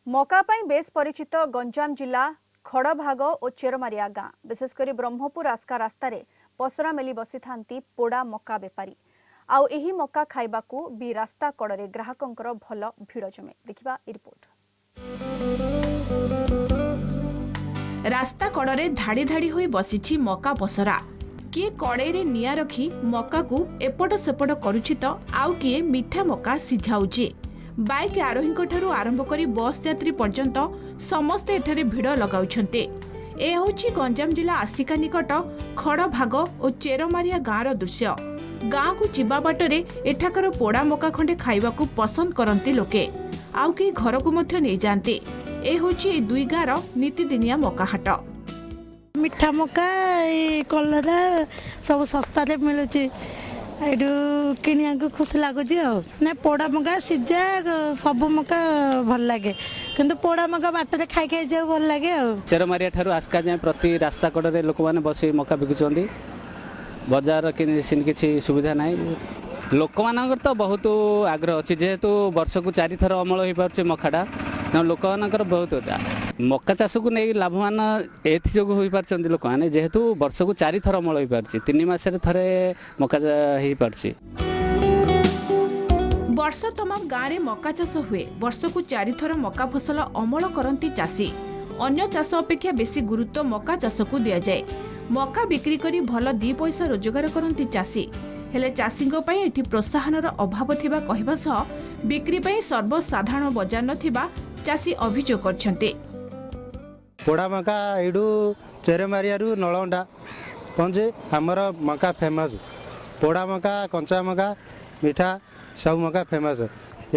ମକା ପାଇଁ ବେଶ ପରିଚିତ ଗଞ୍ଜାମ ଜିଲ୍ଲା ଖଡ଼ଭାଗ ଓ ଚେରମାରିଆ ଗାଁ। ବିଶେଷ କରି ବ୍ରହ୍ମପୁର ଆସ୍କା ରାସ୍ତାରେ ପସରା ମେଲି ବସିଥାନ୍ତି ପୋଡ଼ା ମକା ବେପାରୀ। ଆଉ ଏହି ମକା ଖାଇବାକୁ ବି ରାସ୍ତା କଡ଼ରେ ଗ୍ରାହକଙ୍କର ଭଲ ଭିଡ଼ ଜମେ। ଦେଖିବା ଏ ରିପୋର୍ଟ। ରାସ୍ତା କଡ଼ରେ ଧାଡ଼ି ଧାଡ଼ି ହୋଇ ବସିଛି ମକା ପସରା। କିଏ କଡ଼େଇରେ ନିଆଁ ରଖି ମକାକୁ ଏପଟ ସେପଟ କରୁଛି ତ ଆଉ କିଏ ମିଠା ମକା ସିଝାଉଛି। ବାଇକ୍ ଆରୋହୀଙ୍କଠାରୁ ଆରମ୍ଭ କରି ବସ୍ ଯାତ୍ରୀ ପର୍ଯ୍ୟନ୍ତ ସମସ୍ତେ ଏଠାରେ ଭିଡ଼ ଲଗାଉଛନ୍ତି। ଏ ହେଉଛି ଗଞ୍ଜାମ ଜିଲ୍ଲା ଆସିକା ନିକଟ ଖଡ଼ଭାଗ ଓ ଚେରମାରିଆ ଗାଁର ଦୃଶ୍ୟ। ଗାଁକୁ ଯିବା ବାଟରେ ଏଠାକାର ପୋଡ଼ା ମକା ଖଣ୍ଡେ ଖାଇବାକୁ ପସନ୍ଦ କରନ୍ତି ଲୋକେ, ଆଉ କେହି ଘରକୁ ମଧ୍ୟ ନେଇଯାଆନ୍ତି। ଏ ହେଉଛି ଏହି ଦୁଇ ଗାଁର ନିତିଦିନିଆ ମକା ହାଟ। ମିଠା ମକା, ଏଇ କଲରା ସବୁ ଶସ୍ତାରେ ମିଳୁଛି, ଏଇଠୁ କିଣିବାକୁ ଖୁସି ଲାଗୁଛି। ଆଉ ନା ପୋଡ଼ା ମକା, ସିଝା ସବୁ ମକା ଭଲ ଲାଗେ, କିନ୍ତୁ ପୋଡ଼ା ମକା ବାଟରେ ଖାଇ ଖାଇ ଯିବାକୁ ଭଲ ଲାଗେ। ଆଉ ଚେରମାରିଆ ଠାରୁ ଆସ୍କା ଯାଏଁ ପ୍ରତି ରାସ୍ତା କଡ଼ରେ ଲୋକମାନେ ବସି ମକା ବିକୁଛନ୍ତି। ବଜାର କିଛି ସୁବିଧା ନାହିଁ। ଲୋକମାନଙ୍କର ତ ବହୁତ ଆଗ୍ରହ ଅଛି, ଯେହେତୁ ବର୍ଷକୁ 4 ଥର ଅମଳ ହୋଇପାରୁଛି ମକାଟା, ତେଣୁ ଲୋକମାନଙ୍କର ବହୁତ ମକା ଚାଷକୁ ନେଇ ଲାଭବାନ ଏଥିଯୋଗୁଁ ହୋଇପାରୁଛନ୍ତି ଲୋକମାନେ, ଯେହେତୁ ବର୍ଷକୁ 4 ଥର ଅମଳ ହୋଇପାରୁଛି, 3 ମାସରେ ଥରେ ମକା ହେଇପାରୁଛି। ବର୍ଷ ତମାମ ଗାଁରେ ମକା ଚାଷ ହୁଏ। ବର୍ଷକୁ 4 ଥର ମକା ଫସଲ ଅମଳ କରନ୍ତି ଚାଷୀ। ଅନ୍ୟ ଚାଷ ଅପେକ୍ଷା ବେଶୀ ଗୁରୁତ୍ୱ ମକା ଚାଷକୁ ଦିଆଯାଏ। ମକା ବିକ୍ରି କରି ଭଲ ଦି ପଇସା ରୋଜଗାର କରନ୍ତି ଚାଷୀ। ହେଲେ ଚାଷୀଙ୍କ ପାଇଁ ଏଠି ପ୍ରୋତ୍ସାହନର ଅଭାବ ଥିବା କହିବା ସହ ବିକ୍ରି ପାଇଁ ସର୍ବସାଧାରଣ ବଜାର ନଥିବା ଚାଷୀ ଅଭିଯୋଗ କରିଛନ୍ତି। ପୋଡ଼ା ମକା ଏଇଠୁ ଚେରମାରିଆରୁ ନଳଣ୍ଡା ପହଞ୍ଚେ। ଆମର ମକା ଫେମସ୍, ପୋଡ଼ା ମକା, କଞ୍ଚା ମକା, ମିଠା ସବୁ ମକା ଫେମସ୍।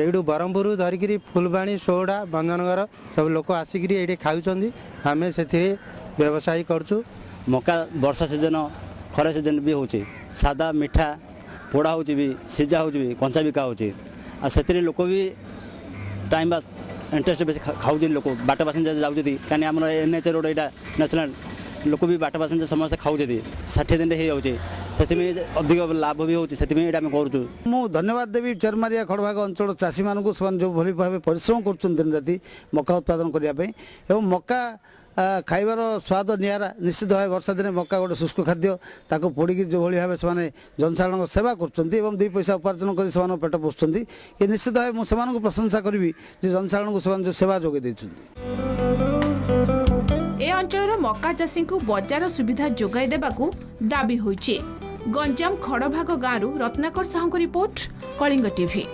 ଏଇଠୁ ବ୍ରହ୍ମପୁର ଧରିକିରି ଫୁଲବାଣୀ, ସୋଡ଼ା, ଭଞ୍ଜନଗର ସବୁ ଲୋକ ଆସିକିରି ଏଇଠି ଖାଉଛନ୍ତି। ଆମେ ସେଥିରେ ବ୍ୟବସାୟୀ କରୁଛୁ। ମକା ବର୍ଷା ସିଜନ, ଖରା ସିଜନ ବି ହେଉଛି। ସାଦା, ମିଠା, ପୋଡ଼ା ହେଉଛି ବି, ସିଝା ହେଉଛି ବି, କଞ୍ଚା ବିକା ହେଉଛି। ଆଉ ସେଥିରେ ଲୋକ ବି ଟାଇମ୍ ପାସ୍ ଇଣ୍ଟରେଷ୍ଟ ବେଶୀ ଖାଉଛନ୍ତି ଲୋକ। ବାଟ ପାସେଞ୍ଜର ଯାଉଛନ୍ତି, କାହିଁକି ଆମର ଏନ୍ ଏଚ୍ ରୋଡ଼ ଏଇଟା ନ୍ୟାସନାଲ୍, ଲୋକ ବି ବାଟ ପାସେଞ୍ଜର ସମସ୍ତେ ଖାଉଛନ୍ତି। 60 ଦିନରେ ହେଇଯାଉଛି, ସେଥିପାଇଁ ଅଧିକ ଲାଭ ବି ହେଉଛି, ସେଥିପାଇଁ ଏଇଟା ଆମେ କରୁଛୁ। ମୁଁ ଧନ୍ୟବାଦ ଦେବି ଚେରମାରିଆ ଖଡ଼ଭାଗ ଅଞ୍ଚଳ ଚାଷୀମାନଙ୍କୁ। ସେମାନେ ଯେଉଁଭଳି ଭାବେ ପରିଶ୍ରମ କରୁଛନ୍ତି ଦିନ ରାତି ମକା ଉତ୍ପାଦନ କରିବା ପାଇଁ ଏବଂ ମକା ଖାଇବାର ସ୍ୱାଦ ନିଆରା। ନିଶ୍ଚିତ ଭାବେ ବର୍ଷା ଦିନେ ମକା ଗୋଟେ ଶୁଷ୍କ ଖାଦ୍ୟ, ତାକୁ ପୋଡ଼ିକି ଯେଉଁଭଳି ଭାବେ ସେମାନେ ଜନସାଧାରଣଙ୍କ ସେବା କରୁଛନ୍ତି ଏବଂ ଦୁଇ ପଇସା ଉପାର୍ଜନ କରି ସେମାନଙ୍କ ପେଟ ପୋଷୁଛନ୍ତି, ଏ ନିଶ୍ଚିତ ଭାବେ ମୁଁ ସେମାନଙ୍କୁ ପ୍ରଶଂସା କରିବି ଯେ ଜନସାଧାରଣଙ୍କୁ ସେମାନେ ଯେଉଁ ସେବା ଯୋଗାଇ ଦେଇଛନ୍ତି। ଏ ଅଞ୍ଚଳର ମକା ଚାଷୀଙ୍କୁ ବଜାର ସୁବିଧା ଯୋଗାଇ ଦେବାକୁ ଦାବି ହୋଇଛି। ଗଞ୍ଜାମ ଖଡ଼ଭାଗ ଗାଁରୁ ରତ୍ନାକର ସାହୁଙ୍କ ରିପୋର୍ଟ, କଳିଙ୍ଗ ଟିଭି।